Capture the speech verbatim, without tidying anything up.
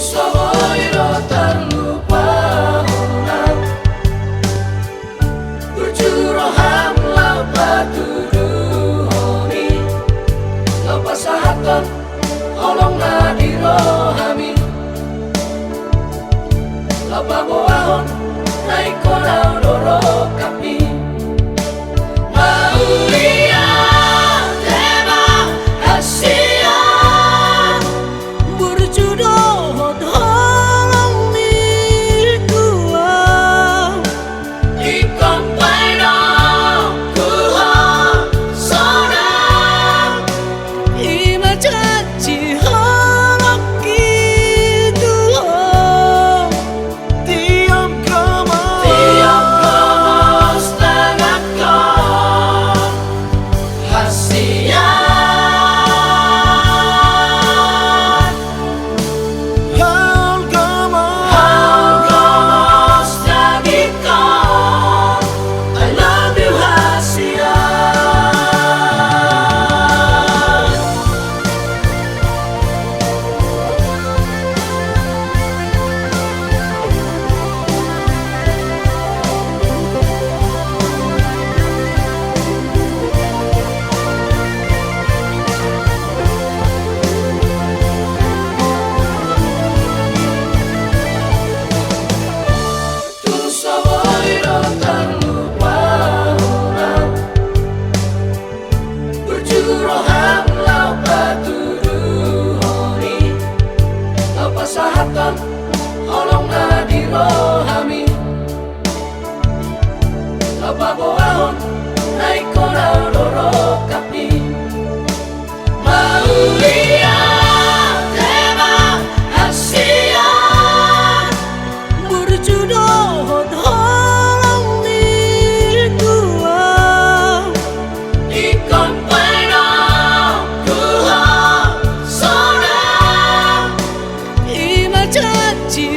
Saboi do tarlupa hona, burju roham laho patuduhon i, laho pasahathon holong na di rohami, laho paboahon na ingkon ahu do rongkapmi. Mauliate ma hasian, burju dohot holongmi tu ahu. Ingkon painonku ho sonang, i ma janji holongki tu ho. Tiop gomos, tiop gomos tanganhon hasian. Haol gomos, haol gomos dagingkon, I love you hasian. Tung so boi do tarlupa hona, burju roham laho patuduhon i, laho pasahathon holong na di rohami, laho paboahon na ingkon ahu do rongkapmi. Mauliate ma hasian, burju dohot holongmi tu ahu. Ingkon painonku ho sonang, i ma janji